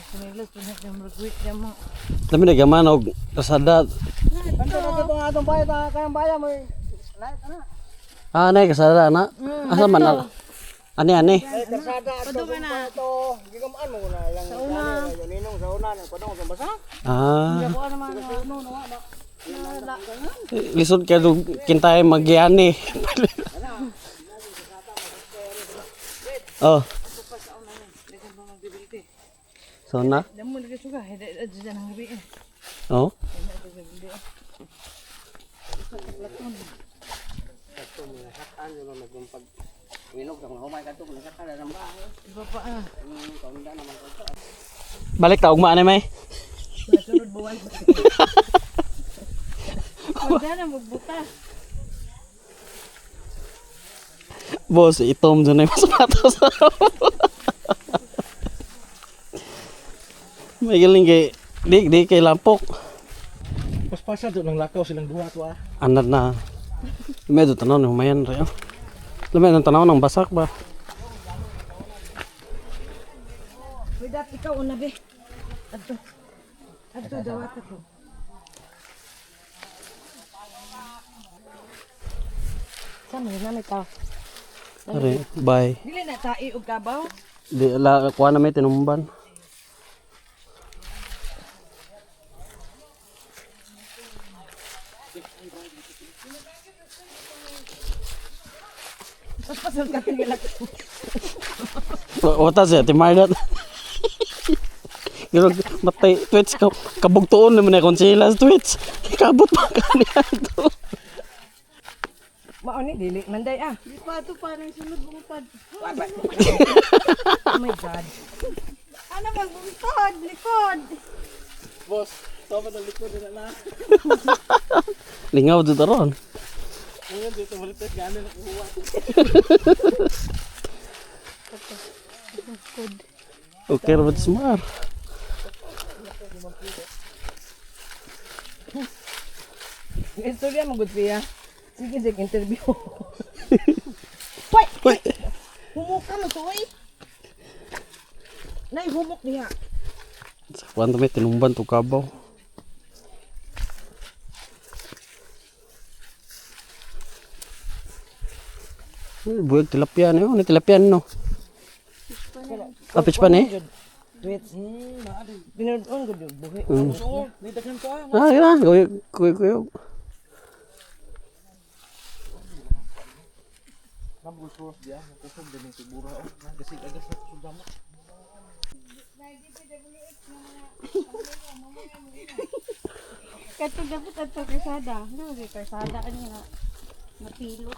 Sinilas pa na siya mag-wait niya mo. Dami na gaman og kasada. Kanto na dito nga atong bayad, ah, kayang bayan mo. Light ana. Ah, nay kasada na. Asa man na? Ani ani. Ay kasada ato kung ito. Gigamaan mo na lang. Sa una. Ninong sa una nang padong sa basa. Ah, Ako ano man. lisod kay dug kintay magyani. Oh. So na? Damo lagi suga. Hida dyan ang gabi eh. Oh. Kadto mo nasakan yo magumpag. Winog sa mga humay kadto mo nasakan na ba. Iba pa ah. Kaunda naman ko. Balik ta ugma ani may. Nasunod buwan. Wala na magbuta. Boss, itom dyan ay sapatos. May galing kay di di kay lampok. Paspasa do nang lakaw silang duha to ah. Anad na. Medyo tanaw ni humayan rin. Oh. Lamay ng tanaw ng basak ba? Wait, dat ikaw una be. Adto. Adto dawat ako. Sama na may tao. Are, bye. Dili na tai og kabaw. Di la kuha na may tinumban. Pasal ka tingala. Wata siya, timardat. Pero matay, Twitch, ka, kabugtuon naman na konsila sa Twitch. Kabot pa kaniya to. Mao ni dili manday ah. Di pa to pa nang sunod bungtad. Oh my God. Ano magbungtad likod. Boss, tama na likod na na. Lingaw dito ron. Ngayon dito balitas gani na kuha. Okay, rabat smar. Istorya mo gud siya. Sige sige interview. Hoy! Uy! Humok ka mo to oy. Nay humok niya. Sa kuwan may tinumban to kabaw. Uy, buwag tilapia na yun. Ano tilapia no? Kapits pa ni? Wait. Pinod-on gud yung buhi. Oo, may daghan ka. Ah, yun na. Kuyog, kuyog, kuyog. Nabul source diya, kusog din yung siguro oh. Kasi agas na kusog damo. Kato dapat ato karsada. Ano di karsada ani nga napilo.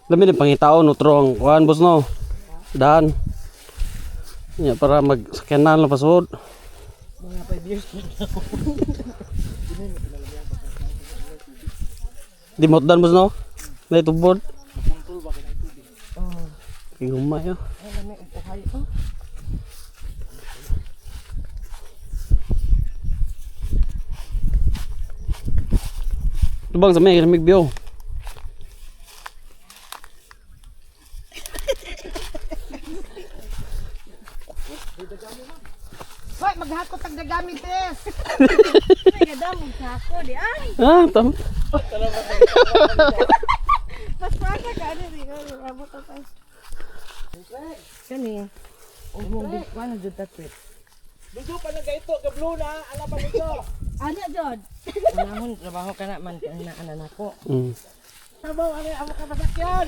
Lami din pangitaon, utro ang kuhan, boss no? Daan. Ya, para magsakyanan lang pasod. Mga 5 years po. Di mo dan boss no? Nay tubod. Puntol ba kay tubig? Oh. Kay gumay oh. Ay lami og uhay oh. Tubang sa may lamig biyo. Hoy, maghakot tag dagami tes. Ay gadamog sa ako di ay. Ah, tam. Paspasa ka ani di ko abot ta. Kani. Og mong di kuan na jud ta tweet. Lujo pa na ito, gablo na, ala pa lujo. Ana jod. Unahon trabaho ka na man kana ana nako. Trabaho ani amo ka masakyan.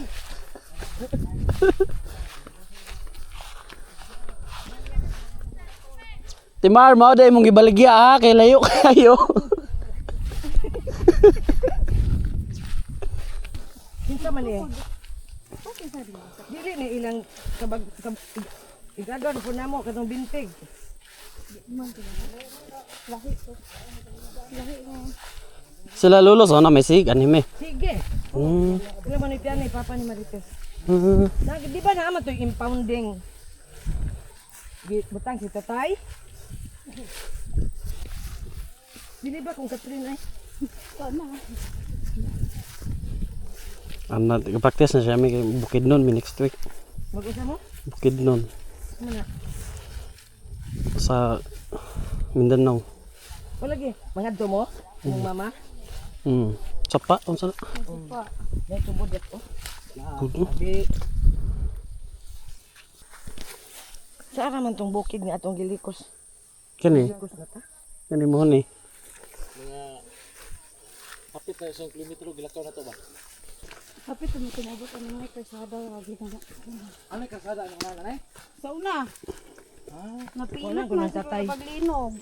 Timar, mao day mong gibaligya ha, kay layo kayo. Kinsa man eh? Dili na ilang kabag kab, igagaw po namo katong bintig. Sila lulo so na may sig anime. Sige. Kila man ni papa ni Marites. Na, di ba naman to yung impounding? Butang si tatay. Dili ba kung Catherine ay? Ana, practice na siya may kay bukid nun mi next week. Mag-usa mo? Bukidnon. Mana? Sa Mindanao. Wala gi. Mga mo? Mong mama? Sapa, unsa na? May tubod oh. Good, no? Di. Saan naman tong bukid nga atong gilikos? Kani, Likos na ta? kani mo ni. Mga hapit na 1 kilometro gilakaw na to ba? Kapit mo tinabot ang mga kalsada lagi na. Ano yung kalsada ang una na eh? Sa una. Wala Napilot ko man ng sa tatay. paglinog.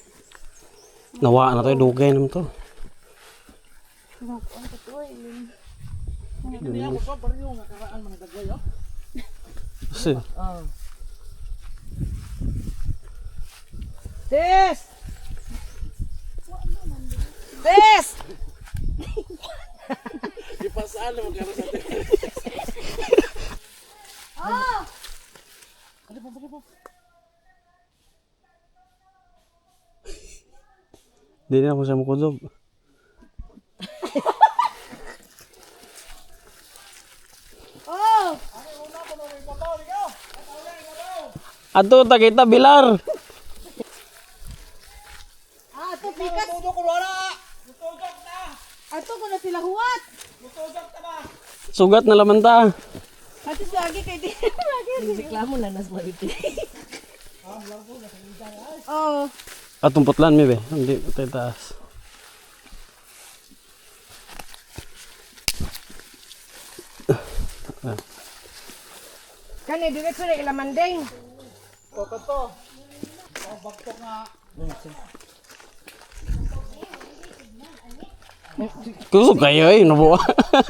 Nawa na to, dugay naman to. Ang totoo eh. Hindi ako so baryo nga karaan mga dagway oh. Kasi, Oh. Sis! Sis! Ipasaan mo karon sa atin. di na ako siya mukudob. Oh! Ato, ta kita, Bilar! Ah, ato pikas. Ato ko na sila huwat. Sugat na laman ta. Ato siya lagi kay di. Lagi. Reklamo na nas maiti. Oh. Atong putlan, mi be. Hindi, tayo taas. Kani diretso na ilamandeng. O kato. O baktok nga. Kusog kayo eh, nabuwa.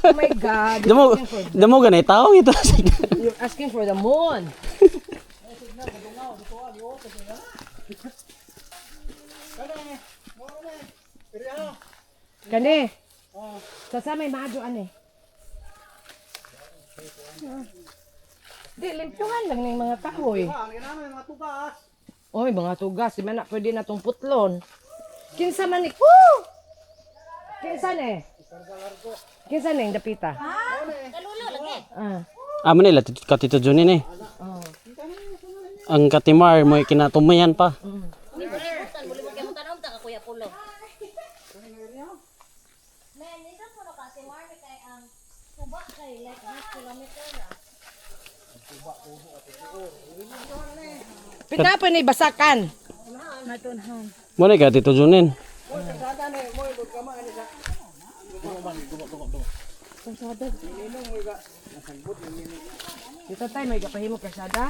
Oh my God. Damo, damo ganay tao ito. You're asking for the moon. Kani. Sa sa may maadyo ani. Di limpyuhan lang ning mga kahoy. Ang ginamay mga tugas. Oy, mga tugas, di man na pwede na tong putlon. Kinsa man ni Woo! Kinsa ni? Kinsa ni ang dapita? Kalulo lagi. Ah. Amo nila, katito Junin eh. Oh. Ang katimar mo kinatumayan pa. Libutan, mulibot kay mo tanom ta ka Kuya Pulo. Man, nindot mo na ka si Marmy kay ang suba kay like half kilometer ra. Pinapa ni basakan. Natunhan. Mo na katito Junin. Dito tayo may gapahimo kasada.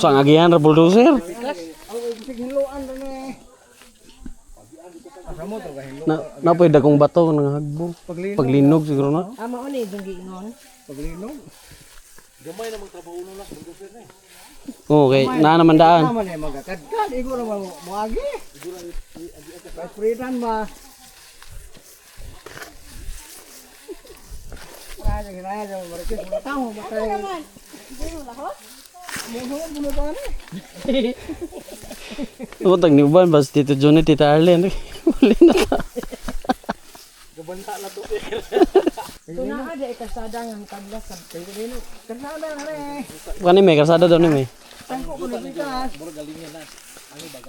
Sa ang agihan ra bulldozer. Na napoy dagong bato nang hagbong. Paglinog siguro na. Ah, mao ni itong giingon. Paglinog. Gamay na magtrabaho na sa bulldozer na eh. Okay, naa naman daan. Tama na magakadkad. Igo naman mo moagi. Papritan ba? Kaya kaya sa marikit mo tao matay. Naman. Hindi mo lahot. Mo mo mo ni. Utang ni uban bas Tito Johnny, Tita Arlene. Uli na ta. Gabanta na to eh. Tunaa di ay kasada nga ang tabla sa Kasada na ni. Kani may kalsada daw ni may. Tangko ko na bigas. Mura galingan na.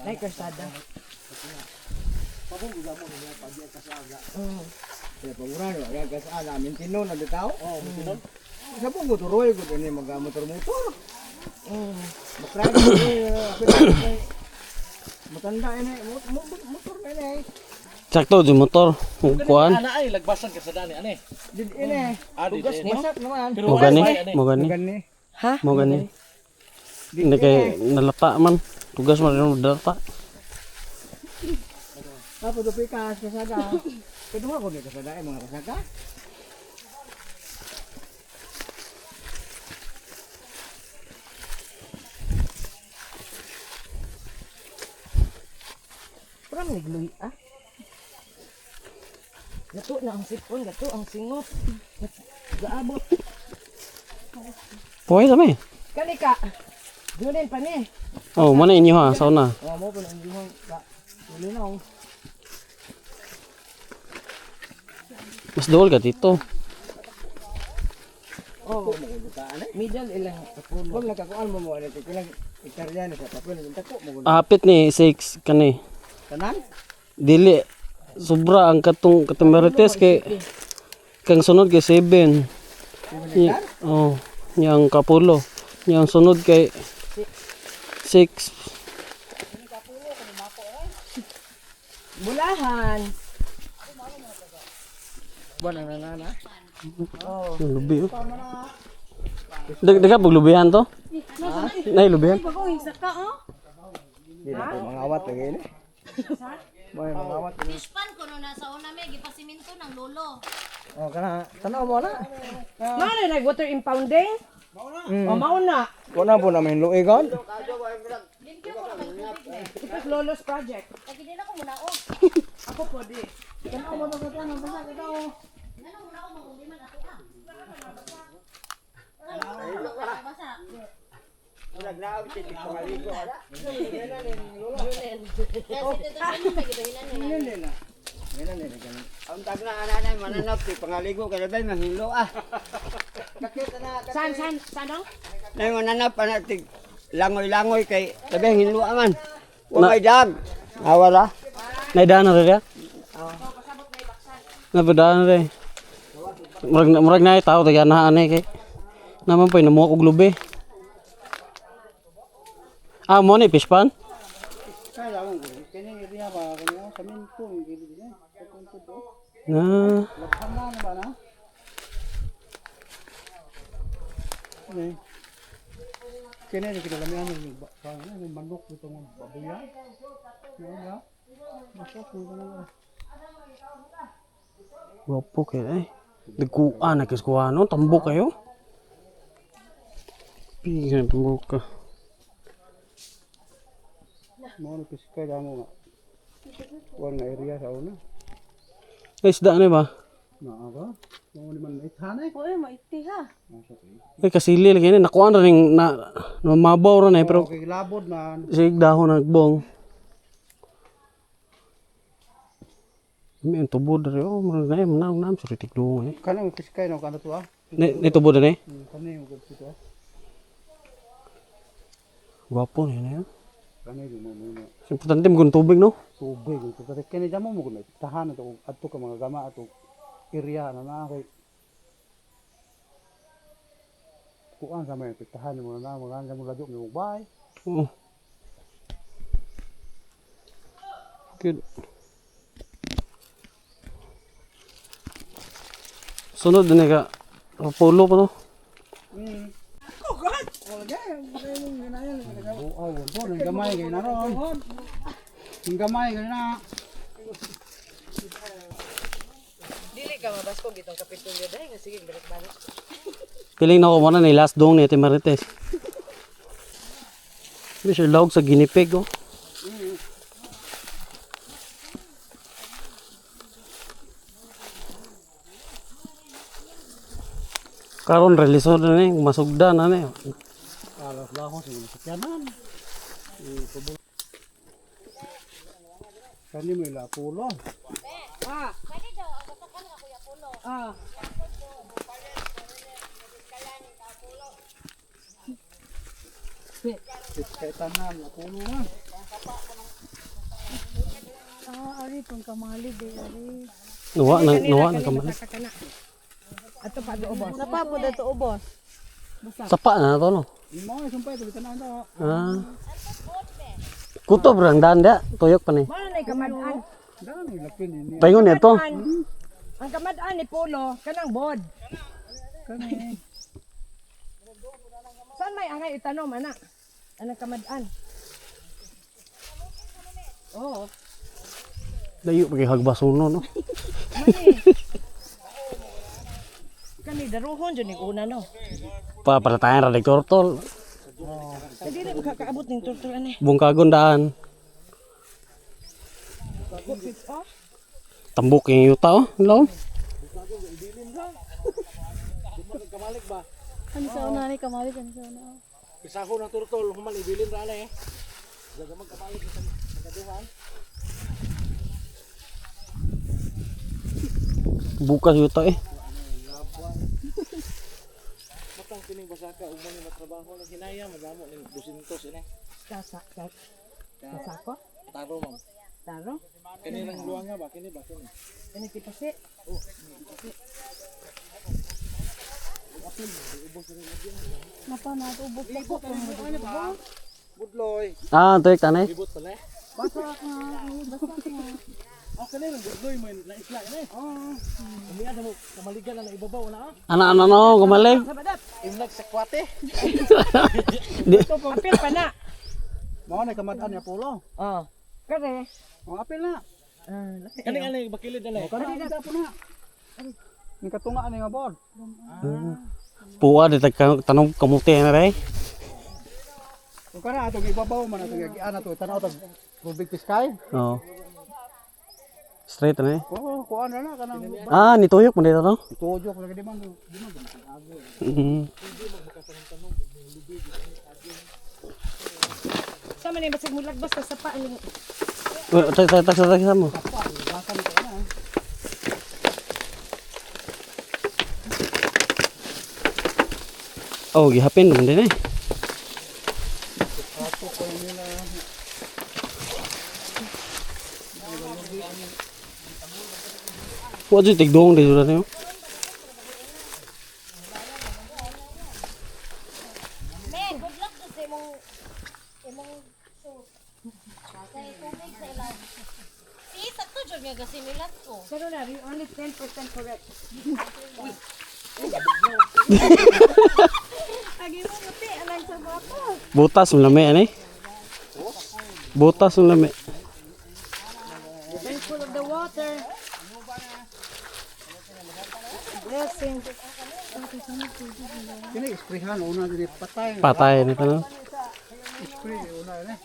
Ay kasada. Kaya pagura no, kaya kasada mintino na bitaw. Oh, mintino. Sa pong turoy ko din mag motor-motor. Makra Matanda ini, motor na ini. Sakto di motor. Kuan. Ana ay lagbasan kalsada ni ane. Did ini. Ah, di Tugas masak naman. Pero Mo gani, ay, ane. mo gani, Gani. Ha? mo gani. Hindi kay nalata man. Tugas man rin dalata. Tapos do pikas kasada. Kedua ko ni kasada eh, mga kasada. Parang nigluy ah. Gato na ang sipon, gato ang singot. Gaabot. Puway sa may. Kani ka. Junin pa ni. Oh, mo na inyo ha, sauna. Oh, mo pa nang ka. Uli na. Mas duol ka dito. Oh. Middle ilang kapulo. Kung nakakuan mo mo ano kailang hektarya na sa papel dako mo gud. Hapit ni 6 kani. Tanan? Dili sobra ang katong katong Marites kay kang sunod kay 7. Nya, oh, nya ang kapulo. Nya ang sunod kay 6. Bulahan. Buwan ang nanana. Oh. Ang lubi oh. Dag daga pag lubihan to? Nay lubihan. Bagong isa ka oh. Di na ko mangawat lagi ni. May mangawat. Fish pan kuno nasa una may gipasiminto ng lolo. Oh kana tanaw mo na. Mao na nag water impounding? Mm. Oh, mao na. Kuna po namin luigon. Ito is Lolo's project. Lagi din ako muna oh. Ako po di. Ano muna ako manguli man ako ah. Ano basa? Ang tag na ananay mananap ti pangaligo kay labay manghilo ah. San san san ang? Nay mananap ana ti langoy-langoy kay labay hinlo man. Wa may dag. Awala. Nay daan na rin ya? Napadahan na rin. Murag na tao taga na kay. Naman po namuha og lubi. Ah, mo ni fish pan? Na. Kini ni kinalamian ng ng manok dito ng babuya. Yan ya. Masok ko na. Gwapo kay eh. Nagkuha na kis kuha no, tambok kayo. Pigan tambok ka. Mo no piskay damo nga. Kuan nga area sa una. Ay, isda na ba? Naa ba? Mo ni man ithan eh. Uy, maiti ha. Ay, kasili lagi ni nakuha na rin na namabaw ra na eh, pero Okay, labod na. sig dahon nagbong. May ang tubod rin. Oh, murag na eh. Manang nam sa ritik doon eh. Kanang piskay no kanto ah. Ni, ni tubod na eh. Kani mo gud to. Gwapo na yun eh. Kani mo mo na. Importante mo tubig no? Tubig ito kasi kini damo mo gud tahan ato adto ka mga gama ato area na na kay kuan sa may tahan mo na mga mo ladyo mo bay. Oo. Good. Sunod na ka. Pulo pa no? Buaw po nang gamay kay na ron. Nang gamay kay na. Dili ka mabaskog itong kapitulyo dahil nga sige balik-balik. Piling na ako muna ni last dong ni Ate Marites. Hindi siya lawag sa ginipig oh. Karon release na ni, masugda na ni. Alas lahos yung sakyanan. Kani mo ila pulo. Ah. Ah. Kay tanan la pulo man. Ah, ari pang kamali di ari. Nuwa na kamali. Kana. Ato pa do ubos. Napa po dato ubos. Sapa na to no. Mo ay sumpay to tanan to. Ah. Kutob rang daan da, tuyok pa ni. Mao na kamad-an. Dani lapin ini. Paingon nito. Ang kamad-an ni Polo kanang bod. Kani. Saan may angay itanom ana? Anang kamad-an? Oo. Layo pa kay hagbasuno no. Mani. Kani daruhon jud ni una no. Pa palatayan ra dig turtle. Hindi na makakaabot ning turtle ani. Bungkagon daan. Tambok yung yuta oh. Hello. Ano sa una ni kamali ano sa una. Pisahon ang turtol human ibilin ra eh. Bukas yuta eh. Matang kining basaka ug mo ni matrabaho nang hinaya madamo ning 200 ini. Kasa kasako? Taro ma'am. Taro? Kani lang luwang nga ba kini ba kini. Kani tipasi? Napa na ubos pa ko. Budloy. Ah, tuyok tanay. Libot pala eh. Basak nga, ay, basak nga. Oh, kani lang budloy mo na isla ini. Oo. Umiya mo kamaligan na ibabaw na ah. Ana ano no, gumaling. Imlag sa kwate. Di, Apil pa na. Mao na kamad-an niya pulo. Oh. Kani. Ang apil na. Ah, laki. Kani ani bakilid na O kana na po na. Ni katunga ni nga board. puwa di tag tanong kamuti na rin. Kung kana atong ibabaw man atong gian ato tan-aw tag tubig piskay. Oo. Straight na eh. Oo, kuan na na kanang Ah, nituyok mo dito no? tuyok lagi di man. Di man. Mm. Sa man basig mo lagbas ta sa pa ani. Well, tag tag tag tag mo. Oh, gihapin naman din eh. Wa jud tigdong dito na niyo. Men, good luck jud sa imong imong suit. Kay tubig sa ilang. Si sakto jud nga gasimilat ko. Pero na, you only 10% correct. Agi mo muti alang sa bako. Butas mo lami ani. Butas mo lami. Thankful of the water. Blessing. Kini isprehan una diri patay. Patay ni tanong. Spray una ni.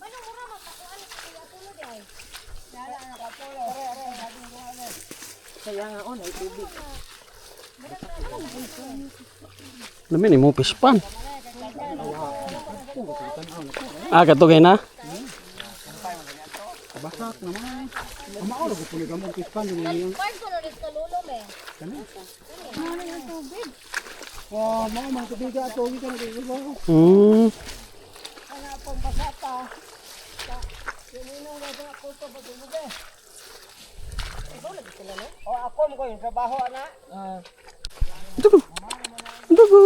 Manong mura man kakuan ni Kuya Pulo di ay. Kaya nga on ay tubig. Lami ni mo pispan. Ah, katugay na. Basak naman. Amao ra ko puli gamong pispan din niyo. Part ko na rin kalulo me. Oh, mao man tubig ato gi kana kay ibabaw. Hmm. O ako mo ko yung trabaho ana. Ah. Dugo. Dugo.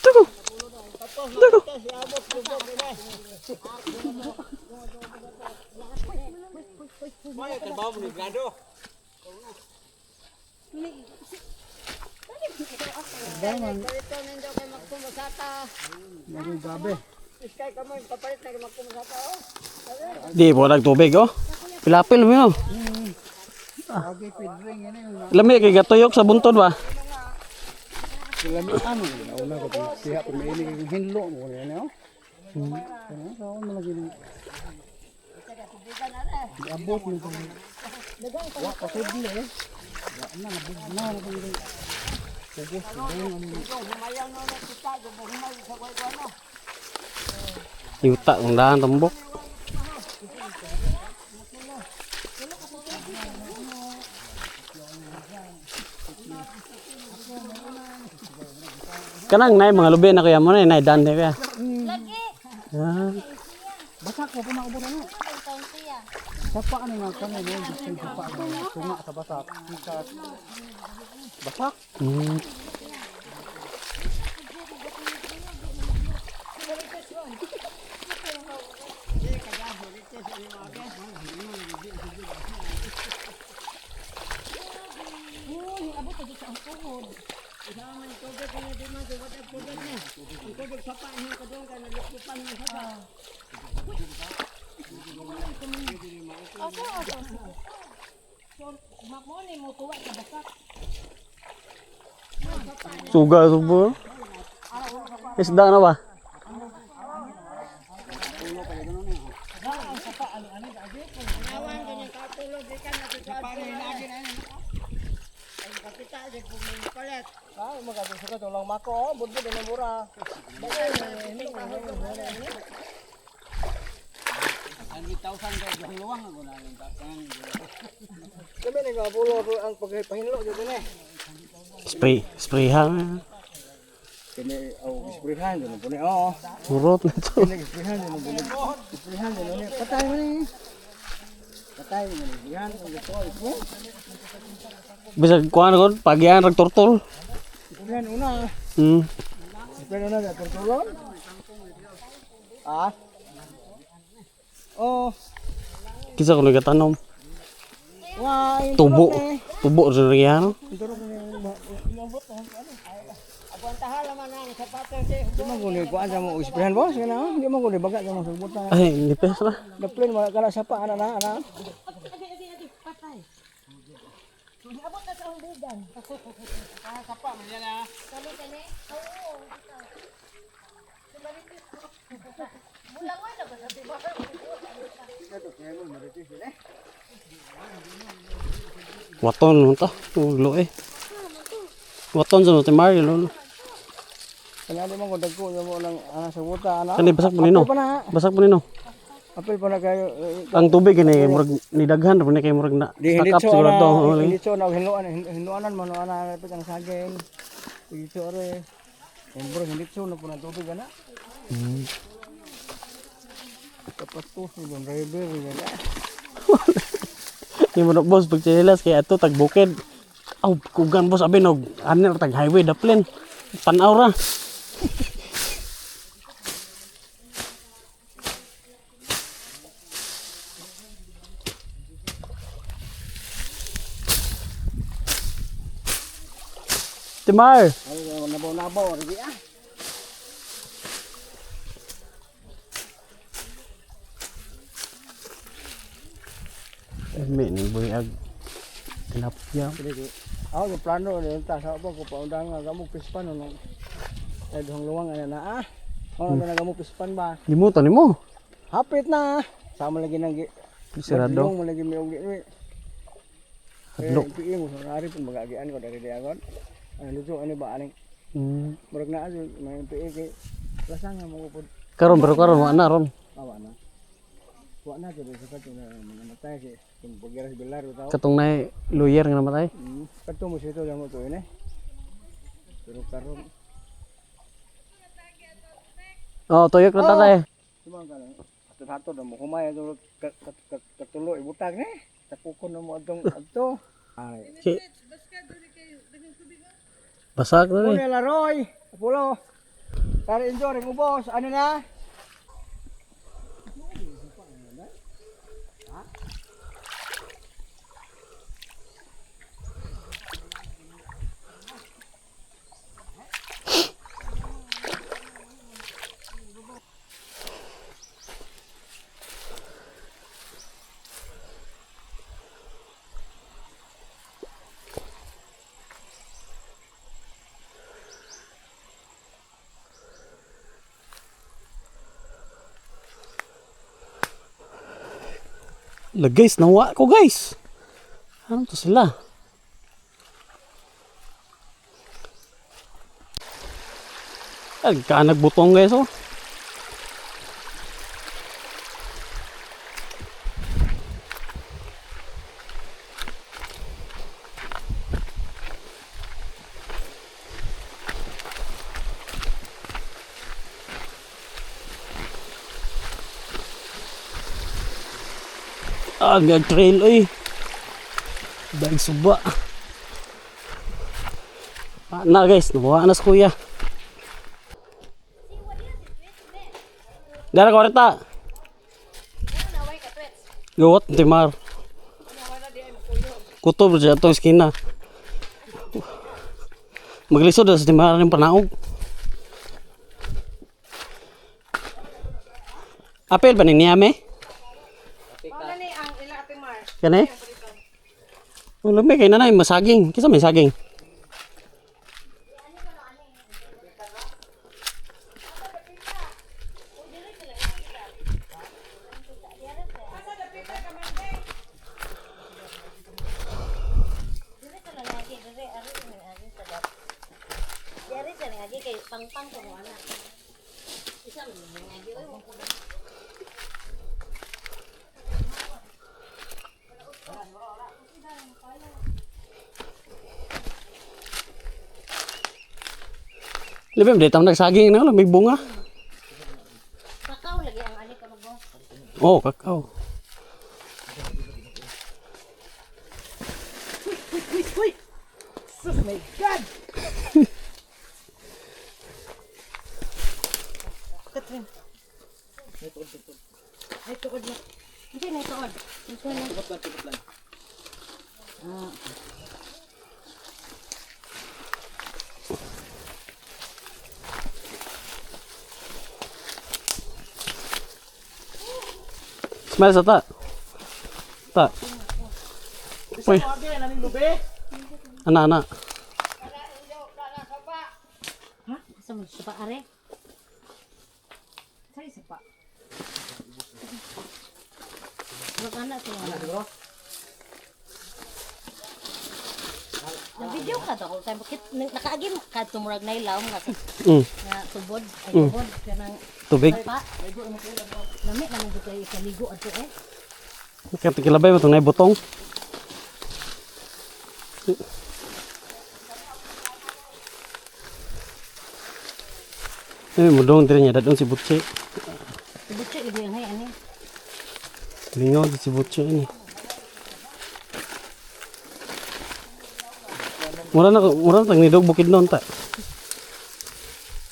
Dugo. Dugo. May trabaho mo ni Grado. Maging gabi. Di po nagtubig oh. Pilapil mo yun. Lagi pidring ini yung Lami kay gatuyok sa buntod ba? Lami ano una ko siya pumili yung hinlo mo niya no. Ano sa man lagi ni. Abot mo ko. Wa pa sudli eh. Wa na nabugna na ko. Pugos Yuta kung daan tambok. Kanang nay mga lubi na kuya mo na nay dan kuya. Lagi. Ah, Basak ko pa na ubod ano. Taon siya. Sapa ani nga kamo mo gusto sapa nga tunga sa basak. Sa basak. Asa asa. Mako ni mo tuwa sa basak. Suga subo. Isda na ba? Magkasukat ulang mako, oh, budbud na mura. Kami nagapulo ang pagpahinlo dito na. Spray, sprayhan. Kini oh, isprehan dito po ni. Oo. Murot na to. Kini isprehan dito po ni. Isprehan dito ni. Patay mo ni. Patay mo ni. Isprehan ang gusto ko isprehan. Bisag kuan ko pagian rag turtol. Isprehan una. Isprehan una sa turtulon. Ah. Oh, Kinsa ko nagatanom. wah, Tubo. Tubo sa riyan. Di man ko ni kuan sa mo isprehan boss kana. Di man ko ni baga sa mo subutan. Ay, nipis ra. Daplin wala kana sapa ana na ana. Abot na sa humbugan. Sapa man yan ah. Kani kani. Oo. Mulangoy na ba sa diba? Waton mo ta. Ulo eh. Waton sa no Mario lolo. Kana di man ko dagko sa mo lang ana sa buta ana. Kani basak po nino. Apil pa na. Basak po nino. Apil pa na kayo. Ang tubig ini murag nidaghan ra ni kay murag na Di stack up hindi siguro ana, to. Oo, lagi. hindi na hinuan hinuanan man ana rapit ang saging. Dito are. Umbro hindi na po ng tubig ana. Kapat ko yung driver yan. Di mo na boss pag tsinelas kay ato tag bukid. Aw, kugan boss abi nog ano tag highway daplin. Tan-aw ra. Timar. Ay nabaw-nabaw rin ah. May ni buhay ag tilapia. Ako yung plano ni ta sa ko paundang nga gamo pispan no. Ay duhang luwang ana na ah. Oh, na gamo pispan ba? Limutan nimo. Hapit na. Sama lagi nang Sirado. Mo lagi mi og ni. Hadlok. Eh, mo sa ari pun magagian ko dari diagon. Ano luto ano ba aning murag na aso may PE kay lasang nga mo pud Karon pero karon wa na ron. awa na. Wa na jud sa kato na namatay si kung pagiras bilar tao. Katong nay lawyer nga namatay. Kato mo sito mo to ini. Pero karon Oh, tuyok na tatay. Cuma kan ato na mo humay ato katulo ibutag ni. Tapukon na mo atong ato. Ay. Okay. Basak na ni. Muna laroy. Pulo. Tara enjoy ring ubos. Ano na? La guys, nawa ko guys. Ano to sila? Ay, kaanag butong guys oh. Ah, ang trail oy. Dag suba. Ah, na guys, nabuha na sa kuya. Dara ko rita. Gawat timar. Kutob siya atong eskina. Maglisod na sa timar ng panaog. Apel ba ni niya me? Wala ni ang ila Ate Mar. Kani? Wala may kay nanay masaging. Kisa may saging. agi kay pangpang ko mo ana. Isa man yung agi oy mo ko. Libim, di tam nagsaging na, may bunga. Kakao lagi ang ani ka mo. Oh, kakao. Uy, uy, uy! Sus, my God! Catherine. Ay, tukod na. Hindi na ito. Ito na. Smell sa ta. Ta. Uy. Ana, ana. Ha? Asa mo sa paare? Sa'yo sa pa. Wag ana sa mga. Nag-video ka to kung bakit nakaagi ka tumurag na ilaw nga nga tubod ay tubod kanang Tubig. pa. Lami naman jud kay ikaligo adto eh. Katikilabay mo itong naibutong. Eh, mudong diri niya dadon si Butche. Butche lagi ang hay ani. Lingaw di si Butche ini. Mura na mura na tag nidog bukid noon ta.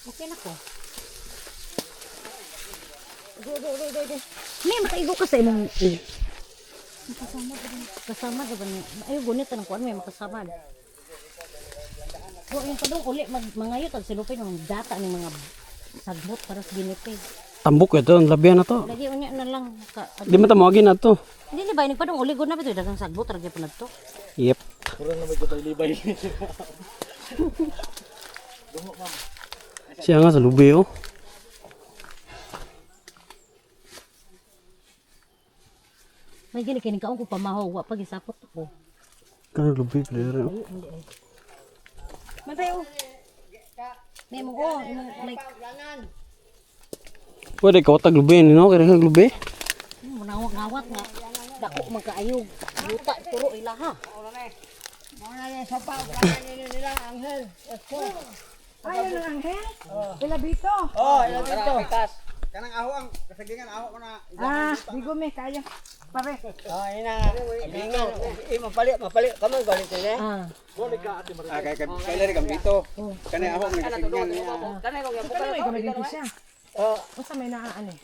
Okay na ko. May makaigo ka sa imong Eh, makasama ba kasama ba ni ayo gunit ang kuan may makasama. Go yung padung uli mag mangayo tag silupin ang data ni mga sagbot para sa ginipig. Tambok ito, ang labihan na to. Lagi unya na lang ka. Di man ta moagi na to. Hindi ni ba ni padung uli gud na bitoy daghang sagbot ra gyud to. Yep. Siya nga sa lubi oh. May gini kini kaon ko pamahaw wa pag isapot ako. Kano lubi player oh. Matay, oh. May mo oh, imong like Pwede ka watag lubi ni no, kaya kang lubi. Munawat ngawat nga dako man kaayo yuta puro ilaha. Ayaw ng anghel? Ilabito. Oh, ila dito. Kanang aho ang kasagingan aho ko na. Ah, di gumi, kaya. Pare. Ah, ina. Abingan. Eh, mapalit, mapalit. Kamo galit eh. Ah. Ah, kay kay kay lari gambito. Kanay aho ang kasagingan niya. So, kano may gamit dito siya? Oh. Unsa may naaan eh?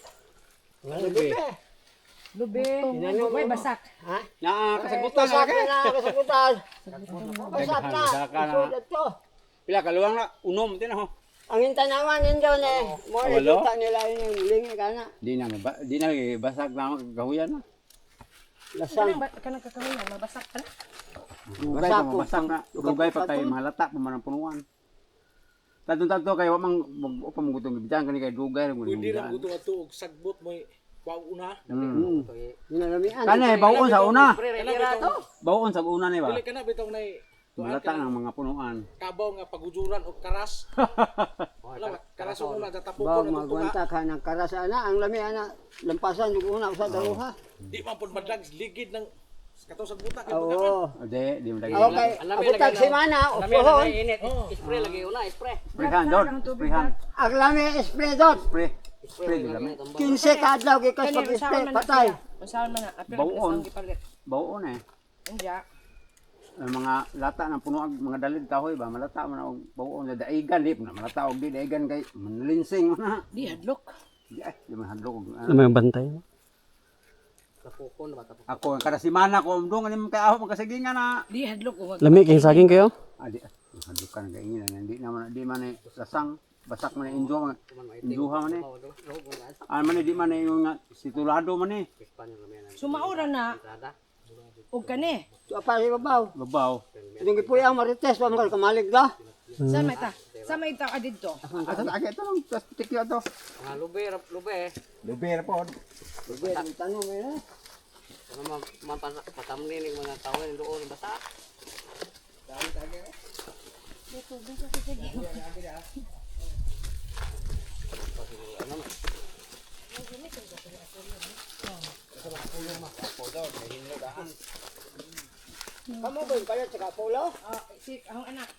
Lubi. Lubi. Uy, basak. Naa kasagutan sa akin. Na kasagutan. Basak na. na. Ito. Pila kaluwang na unom din ho. Ang intanawan nindo ne. Mo Walo? kita nila yung lingi kana. Di na maba, di na basag na kahuyan na. Lasang. Kanang kanang kakahuyan, mabasak pa na. Dugay pa mabasag na. Dugay pa kay malata pa man ang punuan. Tadto-tadto kay wa mang pa mong gutong gibitan kani kay dugay ra Pwede gud. ra gusto ato og sagbot mo kwaw una. Ginalamian. Kani bawon sa una. Kana bitong Bawon sa una ni ba? dili kana bitong nay Malata ng mga punuan. kabaw nga pagujuran og karas. Wala karas og una Baw datapukon na tunga. magwanta ka ng karas ana ang lami ana lampasan yung una usa daruha. Di man pud madlag ligid ng katong sagbuta kay pagkaman. Oo. Ade, di mo lagi. Okay, abutag semana upuhon. Sprehan dot, sprehan. Ang lami spray dot. Spray. Spray di lami. 15 ka adlaw gikas Kani, pag unsaon spray man na patay. siya? Unsaon man na? Apil Bawon. ang gipalit. Bawon eh. Unya. Ang mga lata ng punuan, mga dalid kahoy ba malata man og bawon na daigan di na malata og di daigan kay manlinsing na. Di hadlok. Di ay, di man hadlok og Ano may bantay? Ako kada semana ko umdong ani kay aho magkasagingan na. Di hadlok og Lami kay saging kayo? Ah, di hadlok ka nang kaingin di na man di man eh, lasang basak man eh, injo man injuha man eh. Ah man eh, di man eh, yung nga situlado man eh. Sumaura na. Og kani. So pa si babaw. Babaw. Yung gipuy ang marites pa man kamalig da. Sa may ta? Sa may ta ka didto? Asa sa ito lang tas tikyo to. Lubi ang tanong eh. Kamu ba yung kaya tsaka polo? Ah, si ang anak.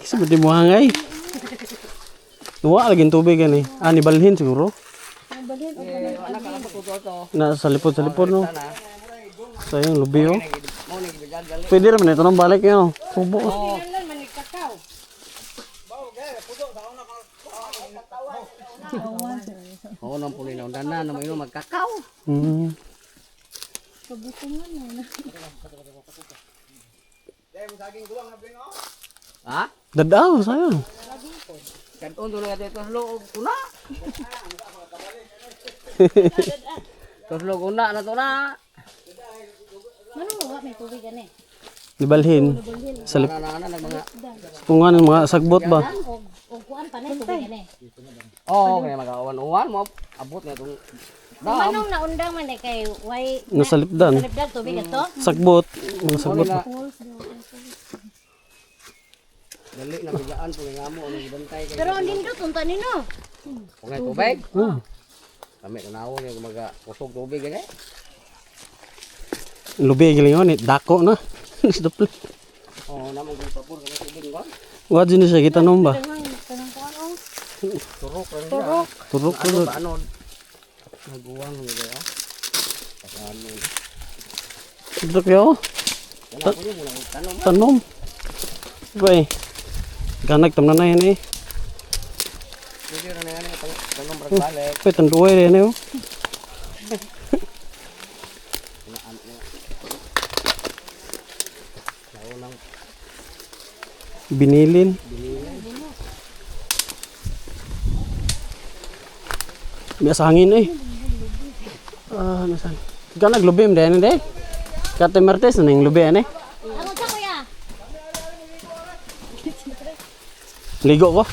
Kasi ba di mo hangay? Wa lagi tubig gani. Ah, ni balhin siguro. Na sa lipod no. Sayang lubi oh. Pwede raman ito nang balik yun. Tubo. Kinahanglan man ni kakao. Oo, nang puli na undan na mo magkakaw. Kabutungan na. Ha? Dadaw, sayang. Kanton do na ito loob una. Tuslog una na to na. Manong wa may tubig ani. Ni balhin. Sa lip. Na na na mga. Kung ano, mga sagbot ba? Og og kuan pa na tubig ani. Oh, kaya magawan-uwan mo abot na itong Manong naundang man eh kay way Nasa lipdan. salipdan tubig ato. Sagbot. Mga sagbot ba? Dali na biglaan po nga mo ang bantay kay. Pero ang nindot unta nino. Kung ay tubig. Ah. Kami tanawon yung maga kusog tubig gani. Lubi giling yun eh. Dako na. Sa dapli. Oh, namo kung papur kami tubig ko. Wa dyan siya kita noon ba? Kanang kuan oh. Turok ra siya. Turok Ano turok. ba ano? Naguwang ni ba? Ano? Turok yo. Wala ko yung muna tanom. Tanom. Bay. Ganag tamna na yan eh. Pwede ra na yan tanom ra balik. Bay tanduay rin eh. Oh. Binilin. May hangin eh. Ah, nasan? Ganag lubi mo din eh. Kate Martes na yung lubi eh. Ako sa kuya. Ligo ko.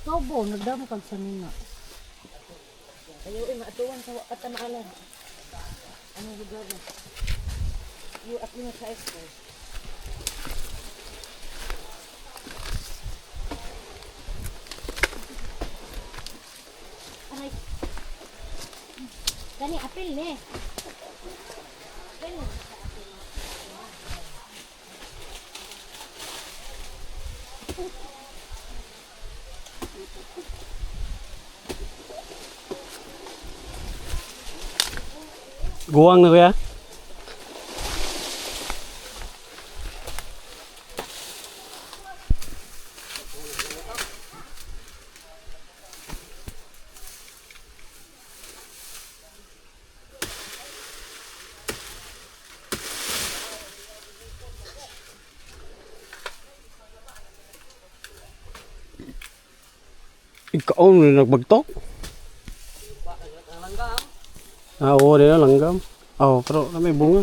Kaubo nagdamo kag sanina. Ayaw eh, maatuan sa wakat na maalan. Ano lugar na? Iyo at na sa expo. Aray. Gani apil ni. Apil ni. Guwang na kuya. Ikaw na nagbagtok. Ah, oo, di na langgam. Oh, pero na may bunga.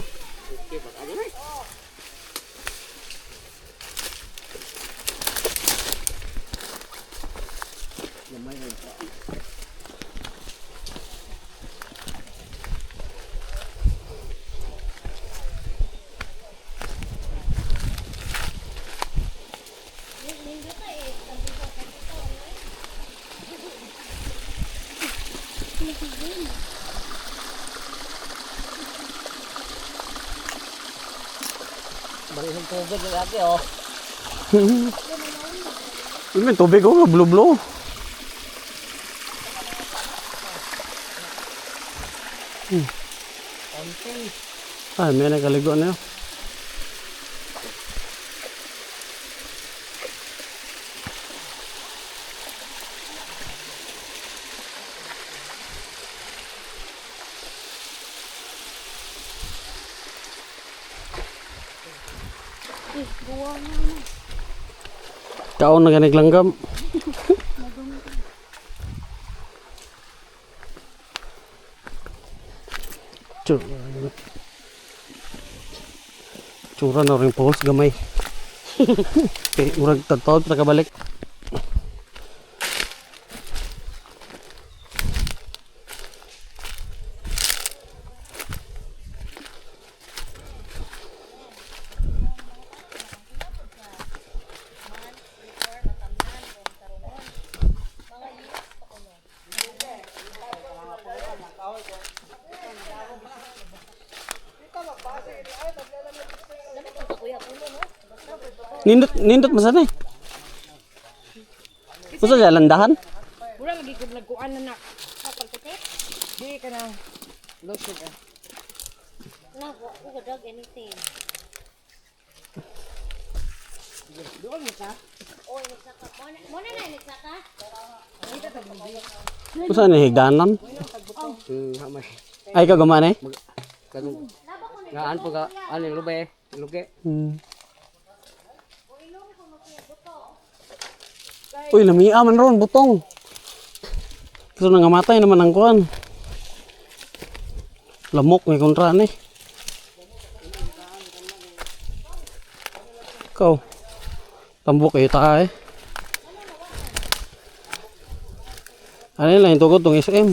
Barihog tubig lagi oh. Yun, may tubig oh, blue-blue. Ay, may nakaligo na yun. Kaon na ganig langgam. Tsura. Tsura na rin post gamay. Kay murag tadtod pa kabalik. Nindot nindot man sad eh. Usa siya landahan? Mura lagi kog nagkuan na nak. Di ka na low sugar. Na, wa ko dog anything. Doon mo ta. Oy, nagsaka. Mo na na nagsaka. Usa ni higdanan? Ay ka gumana eh. Kanong ngaan po ka aning lube, luge. Uy, lamia man ron, butong. Kaso nangamatay naman ang kuan. Lamok may kontra ni. Ikaw. Tambok kayo ta eh. Ano lang yung tugod tong SM.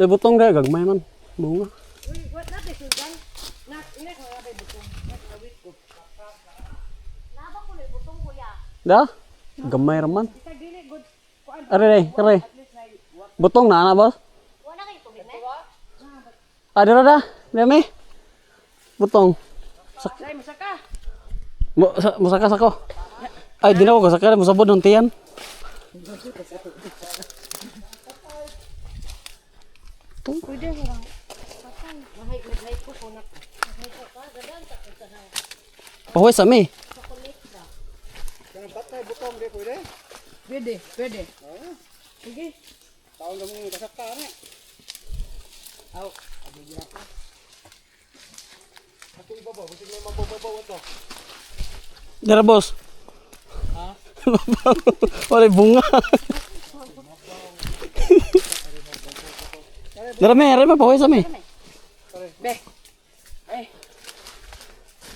Eh, butong dahil gagmay man. Bunga. Uy, what na kay sudan? Nak, ina ko na butong. Nak awit ko. Naba ko na butong kuya. Da? Gamay raman. Bisag dili good kuan. Are, are, are. Butong na, ana, boss? Wala kay tubig me. Ah, dira da. Dami. Butong. Say masaka. Mo, sa, musaka sako. Ay, di na ko kasaka. Musabod ng tiyan. Pwede lang. Mahay maghay ko ko nak. Pahuway sa mi. Kanang patay butong di pwede. Pwede, pwede. Sige. Taon na mo kasakta ani. Aw, abi gyapon. Ato ibabaw, basig may mababaw ato. Dira, boss. Ha? Walay bunga. Dira, me. Dira, me. Pahuway sa mi. Be. Ay.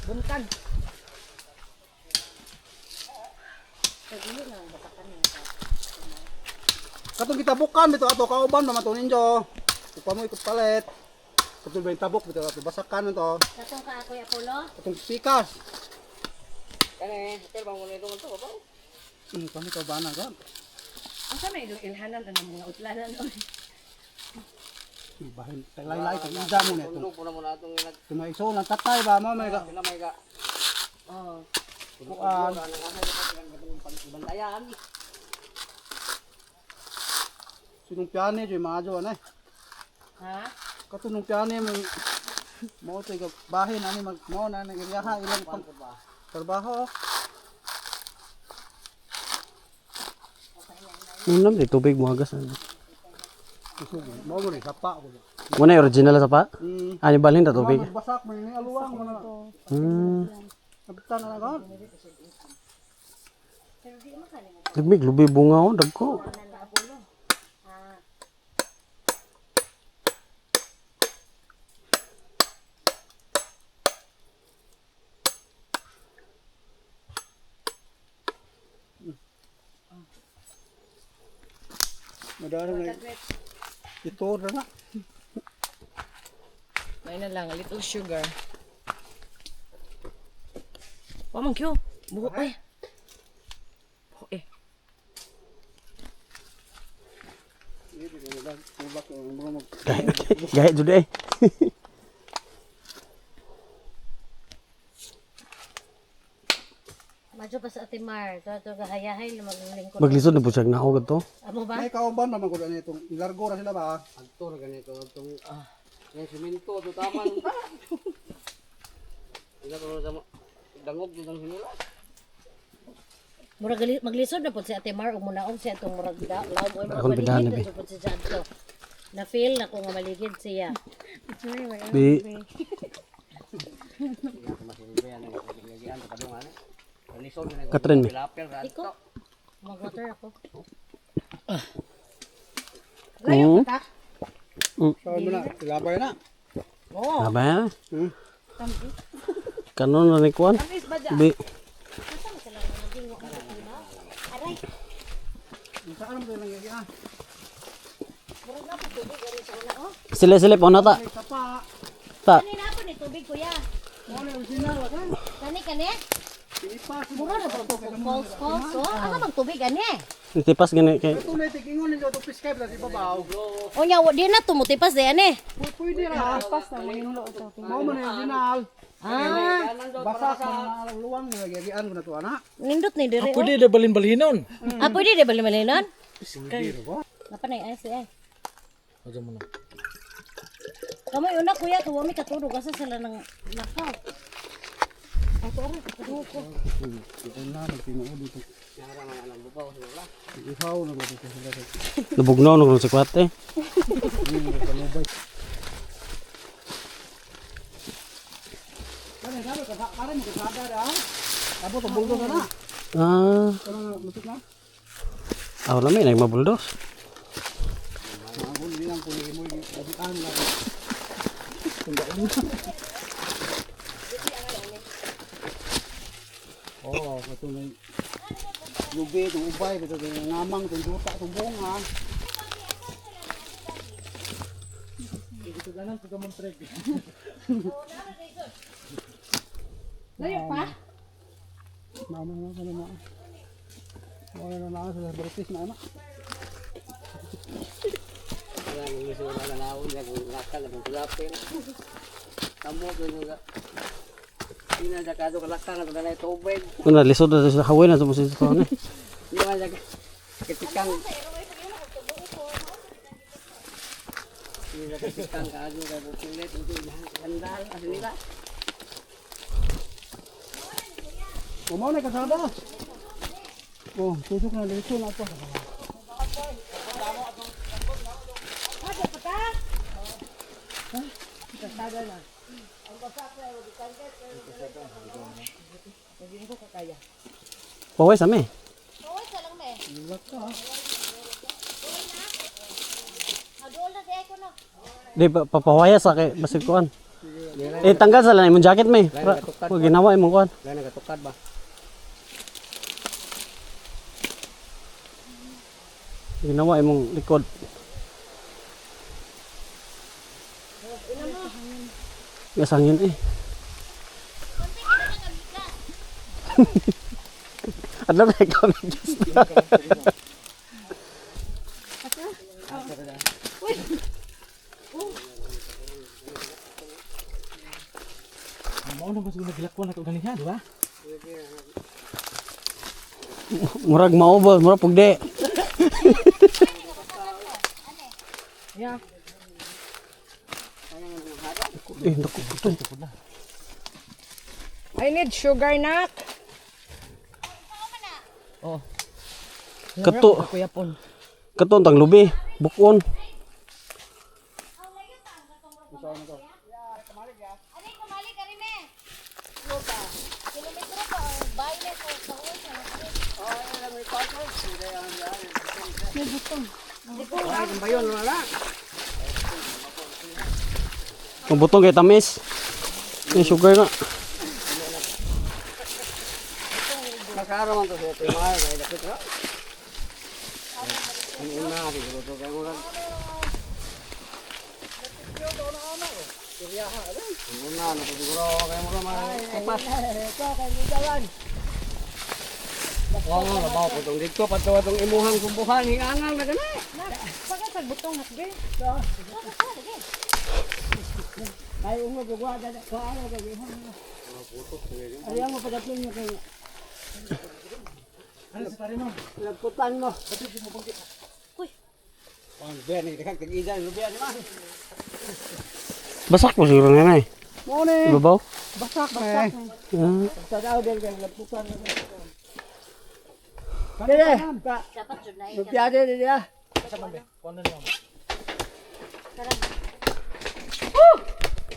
Buntag. Katong gitabukan bitaw ato kauban ba man to ninyo. Upa mo ikot palit. Katong ba yung tabok bitaw ato basakan to. Katong ka ako Apollo. Katong pikas. Kani, pero bang mo nito to ba? Kami kaubanan ka. Asa may ilong ilhanan ang mga utlanan oy. Bahin laylay kang ida mo na ito. Tundog po na mo na atong nag Tumaiso lang tatay ba mo may ka. sila may ka. Oh. Kuan. Bantayan. Sinong piyane jud maajo ana. Ha? Katunong piyane mo mo to ka bahin ani mag mo na nang iriyaha ilang pang trabaho. Nunam, di tubig mo agas. Kusog mo mo ni sapa ko. Muna yung original sa pa? Ani balhin ta tubig. Basak mo ni aluwang mo na. Nabitan na ka. Nagmig, lubi bunga oh, dagko. Madara na. Ito na na. May na lang, a little sugar. Wa man kyo. Buho ay. Buho eh. Gaya jud eh. Madyo pa sa Ate Mar. Tuwa gahayahay na maglingkod. Maglisod na po siya na ako to. Amo ba? May kauban naman ko na itong ilargo na sila ba? Adto ra ganito atong yung simento to taman. Ila ko sa dangog jud ang sinula. Murag maglisod na pud si Ate Mar ug munaog siya atong murag da laom oy murag Akong bidahan na, maligid be. na jud pud siya adto. Na feel na ko nga maligid siya. Di Katrin me. Iko. Mag-water ako. Mm. Sabi mo na, ilabay na. Oh. Aba. Kanon na ni kuan. Di Saan mo tayo nangyayari ah? sila sila pa na ta. Sapa. Ta. Kani na po ni tubig kuya. Kani kani? Mura na ba ito? False, false, oh. Ano bang tubig, ani? Tipas gani kay Tunay tigingon ninyo to prescribe na si babaw. Unya, di na tumutipas di, ani? Pwede ra. Mao man yung original. Ah, Basa sa mga luwang nga gigian ko na to ana. nindot ni dire, oh. Pwede na balin-balinon. Ah, pwede di bali-balinon? Napa na yung ice, eh. Ano mo na? Kamoy una, kuya, tuwa mi katulog. Asa sila nang nakaw? Ay, ito, aray, katulog ko. Nabugnaw na si kwate. Ah. Ah, wala may nagmabuldos. Oo, katunay. Lubi, itong ubay, ito itong ngamang, itong duta, itong bunga. Layo pa? Mama na na na. Wala na na sa British na anak. Una lisod na sa hawin na sa sa ni. Umaw na kasada. Oh, tusok na dito na to. Paway sa mi. Uy, sa lang, me. Adool na siya ko na. Di pa papawaya sa kay basig kuan. Eh tanggal sa lang imong jacket may. Pra, wa ginawa imong kuan. Wala nagatukad ba? Ginawa imong likod. Gasangin eh. Adlaw na ikaw nag-just na. Mao na ba siguro nagilakwan ako ganiha, di ba? Murag mao ba, murag pugdi. Yeah. Eh, naku, ito. I need sugar, nak. Kato, Kuya pon. kato ang tanglubi. Bukon. Ani, kumali ka rin, me. Kilometro pa, ang bahay na sa sa uwi sa Ang butong kay tamis. Yung sugar na. Nakaraman to sa timar kay dapit ra. Ang una siguro to kay murag. Ang una na to siguro kay murag ma. Oo, labaw po tong dito pato atong imuhang sumbuhan hingangang na gani. Pagkasag butong hakbe. Ay ungo gugwa da ko ano ko gihon. Ayaw mo pagatlong niyo kay. Lagputan mo. Ang ben ni kag tag-idan lubian ni man. Basak mo siguro na eh. Mo ni Ibabaw. basak eh. Ah, Sa daw din kay lagputan. Dire, ka. Dapat jud na Lupyade dire.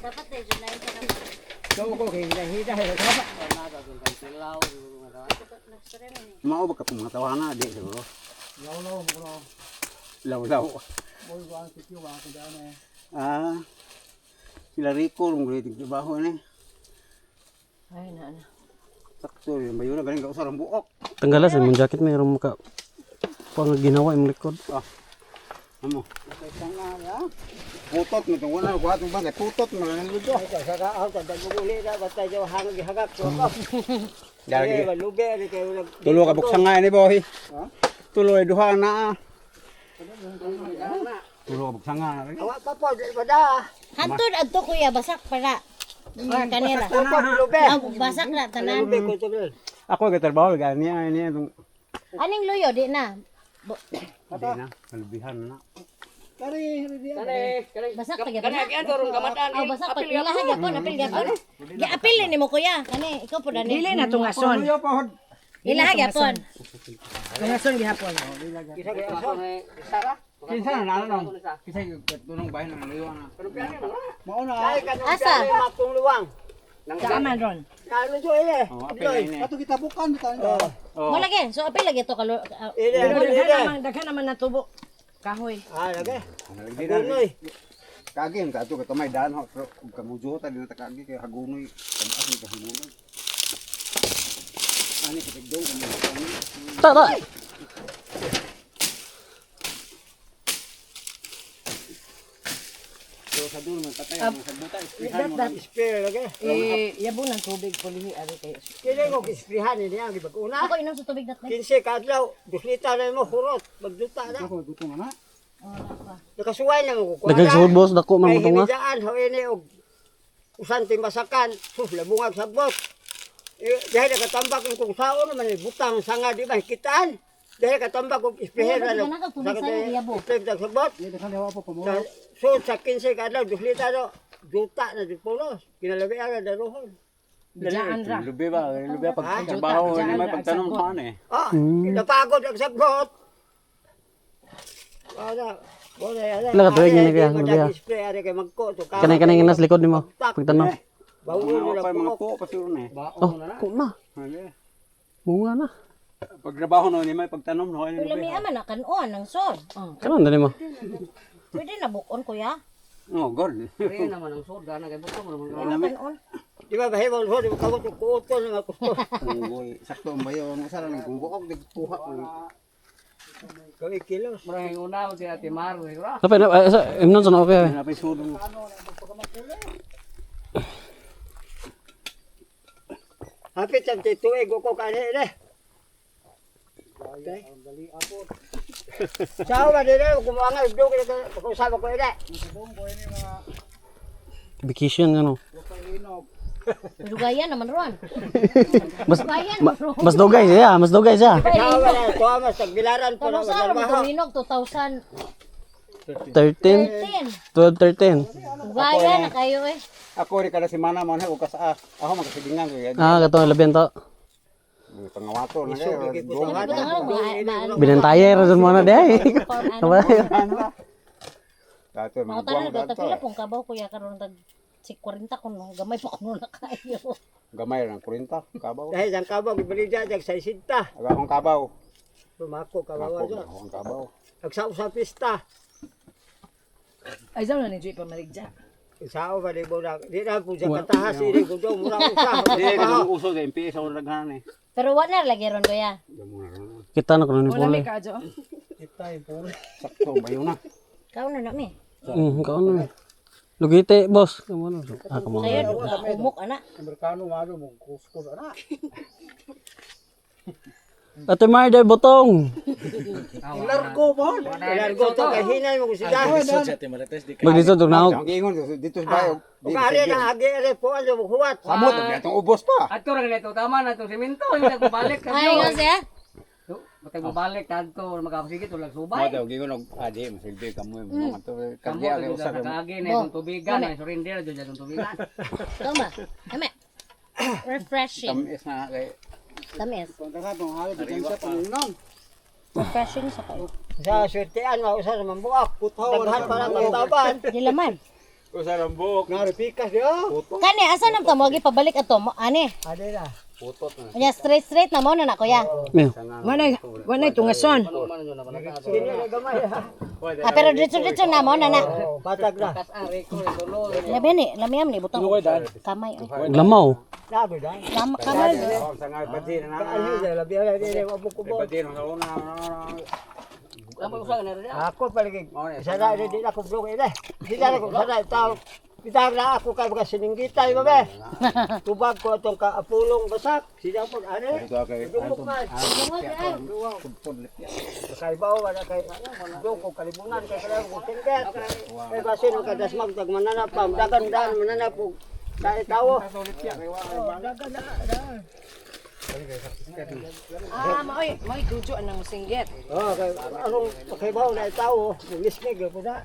Dapat eh, jud na ka Daw ko kay hida hida. Mao ba ka pong mga tawana di siguro. Lawlaw mo. Lawlaw. Boy wa sikyo wa ko daan eh. Ah. Sila Rico rong gud trabaho ni. Ay, na, na. Sakto yung bayo na galing ka usar ang buok. Tanggalas imong jacket may ron maka pang ginawa imong likod. Ah. Amo. Kay nga ya. Putot mo itong wala ko atong bagay. Putot mo lang ludo. Saka ako tagdaguli na basta jaw hangag gihagak ko. Dari Lubi ani kayo nag tulo ka buksan nga ni boy. Tulo ay duha na. Tulo ka buksan nga. Awa pa po di ba da? Hantod adto kuya basak para. Or kanira. Lubi. Ah, basak na tanan. Lubi ko to. Ako kay trabaho gani ani itong Aning luyo di na. di na kalubihan na. Basak pa gyapon. Oh, basak pa ilaha gyapon, apil gyapon. Giapil ni mo kuya. Kani ikaw po dani. Dili na tungason. Ilaha gyapon. Tungason gihapon. Kinsa na nanon? Kinsa yung tunong bahin ng luyo na. Mao na. Asa? Makong luwang. Saan man ron? Naluto ile. Oh, apil na ini. Ato gitabukan bitaw. Oh. Mo lagi. So apil lagi to kalo. Ile Pero ile. daghan naman natubo. Kahoy. Ah, lagi. Di na. Kagi ang kato katamay daan ho pero ug kamujo ta di na ta kagi kay hagunoy taas ni kahagunoy. Ani katigdong kamo. Ta ta. Pero sa dulo man patay ang sa buta isprihan mo. lang. Spare lagi. Eh, yabo ng tubig pulihi ari kay. Kini ko isprihan ini ang gibag-una. Ako inom sa tubig dat. 15 kadlaw, duslita na mo hurot, magduta na. Ako gusto nga na. Nakasuway na mo ko. Daghang suod boss, dako man Kay butong nga. hinidaan ho ini og usan timbasakan, sus labungag sagbot. Eh, dahil nakatambak ang kung sao naman eh, butang sanga di ba kitaan. Dahil katambak og ispreher Kuya, na ba't ka tubig sa'yo, yabo? Ispreher sagbot. Di daghan hawa pa mo. Sa so sa 15 kadlaw duslita no, duta na di pulos. Kinalabian na daruhon. Bidaan ra. Lubi ba? Lubi pag trabaho ni may pagtanong pa ani. Ah, napagod ang sagbot. Wala. Wala wala. Pila ka tuig ni kuya, lubi ah. Spray ari kay magko to ka. Kanay kanay nga nas likod nimo. Pagtanaw. Bawo Mga na pa mga po. po pa siguro na eh. Oh, ko na. Okay. Bunga na. Pag trabaho no ni may pagtanom no ani Pero lubi. lami man na kanon ang sol. Oh. Kanon dali mo. Pwede na bukon kuya. Oh, god. Kanon. Di ba bahimon ho di ba kamo to kuoto na makusto. Unggoy. Sakto ang bayo ang usa lang kung buok di kuha ko. Kami kilos. Napay na eh, sa imnon sa na okay. Napay sudong. Hapit ang tituig ko kani ini. Okay. Sao ba dili kumuangal do kay usab ko ini. Vacation ano. Lugayan naman ron. Mas Lugayan ma, mas dugay siya, mas dugay siya. Sao ba na to mas tagbilaran po na Tanong sa ron trabaho. tuminog 2013. 13, 12, 13. Lugayan na kayo eh. Ako ri kada semana man ako kasa ako makasigingan ko yan. Ah, katong labian to. Pangawato na kayo. Buta nga mga Binantay ra dun mo na day. Ano? Dato mga Mga buwang tanan ko dato. pila pong kabaw kuya karon tag si 40 kuno gamay pa kuno na kayo. Gamay lang 40 kabaw. Dahil ang kabaw gibalidya jag 60. Aga akong kabaw. Lumako kabaw Ako jo. akong kabaw. Agsao sa pista. Ay zaw na ni Joy pamaligja. Sao ba di mo na di na po sa katahas ini ko do mura usa. Di ka uso sa MPS ako naghanan eh. Pero wa na lagi ron kuya. Kita na kuno ni Wala Pule. may kaadyo. Sakto bayo na. Kaon na nami. Kaon na. Lugite, boss. Kamo na. Ah, kamo. Sayo umok ana. Amerikano malo mo kusko na. Ate Mar, day botong. Largo mo. Largo to kay hinay mo sila. Maglisod og naog. Ang ingon dito sa bayo. Ug ari na agi ari po ang huwat. Samot atong ubos pa. Ato ra ganito tama na itong simento yung nagbabalik Ay nga siya. Matag babalik kadto makasigit ulag Mo subay. daw gingon og adi masilbi kamo mga to. Kagi Kamo ari usa ka. kagi na itong tubigan ay surrender jud itong tubigan. Tama. Ame. Refreshing. Tamis na kay Tamis. Siya panginom. Refreshing sa kayo. Sa swertean mo usa sa mambuak. Daghan para magtaban. Dilaman. usa rang buok. Nga pikas yo. Kani asa nam ta mo pabalik ato mo ani. Ade na. Putot na. Unya straight straight na mo na na kuya. Mio. Wala tungason. Kini na gamay ha. Ah, pero diretso diretso na mo na na. Patag na. Labi ni, lamiam ni butang. Kamay. oy. Lamaw. Labi na. Kamay. Sa nga pati na. Ano labi na dili mo kubo. Pati na una. Ako palagi. Sana di na ko blog ina. Di na ko sana tao. Bitag na ako kay mga sininggitay ba be. Tubag ko atong kaapulong basak. Sila po ani. Dugmok man. Kay bao wala kay do ko kalibunan kay kala ko singgit. Kay basin ang kadasmag tag mananap pa dagan dan mananap og kay tawo. Ah, maoy, maoy dujo anang musinggit. Oh, kay anong kay bao na tawo, mismig ko na.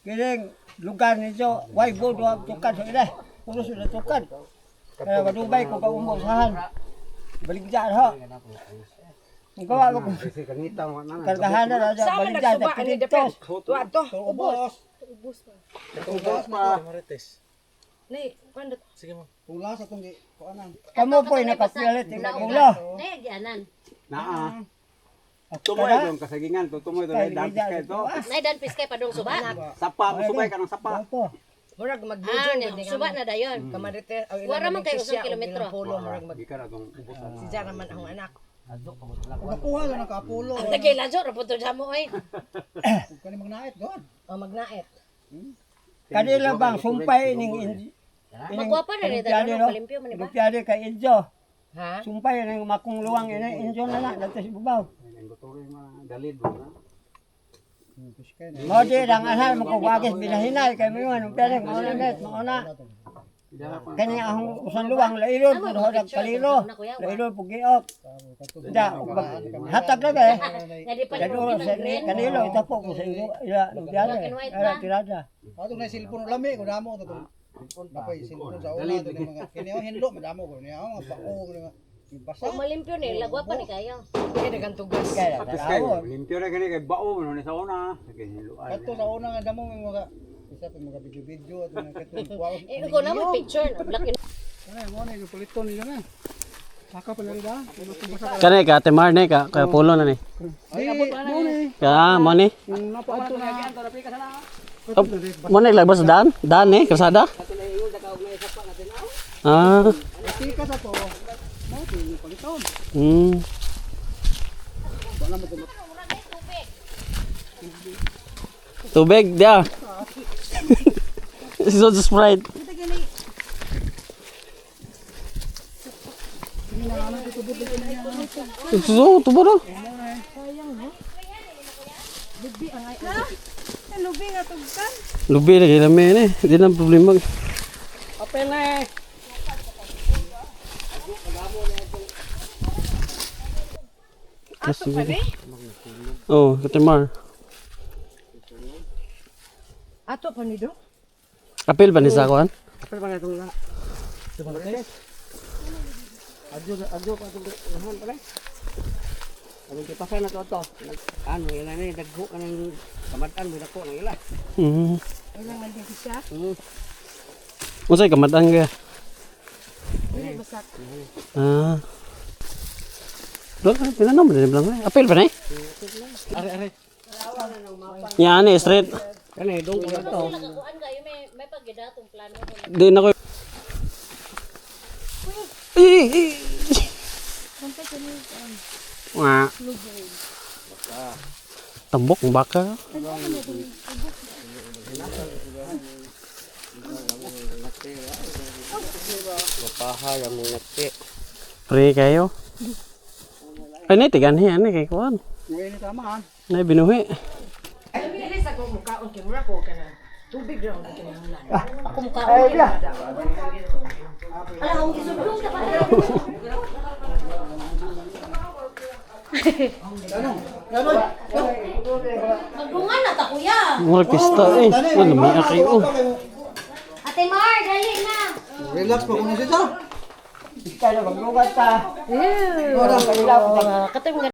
Kining lugar ninyo, way bodo ang tukad sa ila. Puno sila tukad. Kaya madubay ko kaumong sahan. Baligyan ho. Ang gawa mo kung kargahan na raja, Sa man baligyan nagsuba sa ani kinintos. depend. Tuwa to. Ubos. Ubos pa. Nay, kuan Pula sa tong kuanan. Kamu po'y nakapilit ng ulo. Nay gianan. Naa. Tumoy itong kasagingan, tutumoy ito, dampis kayo ito. Nay dan piskay padung suba. Sapa, musubay ka ng sapa. Opo. Murag magdujo Ah, gud ni suba na dayon. Kamarite aw ilang Wala man kayo benepisya usang kilometro. og ilang polo murag mag Di ka na itong ubusan. si Jara man ang anak. Nakuha na ng kaapulo. Nagay lajo ra pud to jamo oy. Kani magnait god. O magnaet. Kanila bang sumpay ning Magwapa na ni tanan palimpyo man ni ba? Lumpia kay Injo. Ha? Sumpay ning makong luwang ini Injo na na dito sa ibabaw. Ang gutuloy mga dalid mo na. Mao di lang anhan mo kung wagis binahinay kay mo yun, lumpia ni mao na net, mao na. Kani ang usan luwang lailon pud ho kalilo. Lailon pud giok. Da, hatag na ba eh. Nga di pa Kanilo sa kanilo itapo ko sa ilo ila lumpia ni. Ila tirada. Ato na cellphone lami ko damo to. Napay cellphone sa una to mga kini ang hinlo madamo ko niya ang bao mga basa. Kung malimpyo ni lagwa pa ni kayo. Kay dagan tugas. Kaya Tapos kay, limpyo na gani kay bao mo na sa una. Sige, hiluan. Kato sa una nga damo may mga isa pa mga video-video ato na katong kuha. Eh ko na mo picture na black and Ano mo na yung paliton niya na. Saka pa na da. Kani ka Ate Mar ni ka kaya pulo na ni. Ay abot pa na ni. Ka mo ni. Napaadto na. Oh, mo ni lagbas daan, daan ni kalsada. Ah. Tika sa to. Mo yung paliton. Tubig dia. So Sprite. So, tubo na. Lubi nga tugkan. Lubi lagi lami ni. Di na problema. Apel na eh. Ato pa ni? Oh, Katimar. Ato pa ni do. Apil ba ni sa kuan? Apel pa na itong na. Adyo adyo pa itong unahan pala. Ang kipasay na to to. Ano ila ni dagho kanang kamatan mo dako nang ila. Ilang man din siya. Unsay kamatan ka? Dili basak. Ah. Doon, pila na mo din lang. Eh. Apil ba ni? Are, are. Yan ni straight. Kani dong ko to. sila kakuan kayo may paggidatong plano ko. Di na ko. Ay, ay, ay. Wah. Tambok ang baka. Mapaha yang nati. Pre kayo. Ay, nay, tigan ni kay kuan. Ngayon tama ah. Nay, binuhi. Dili sa ko mukaon kay mura ko kana. Tubig ra ang kinahanglan. Ako mukha. Ay dia. Ala akong gisudlong ka pa. Magdungan na ta kuya. Murag pista eh. Wala may kayo. Ate Mar, dali na. Relax pa kuno siya. Kaya maglugat ta. Katong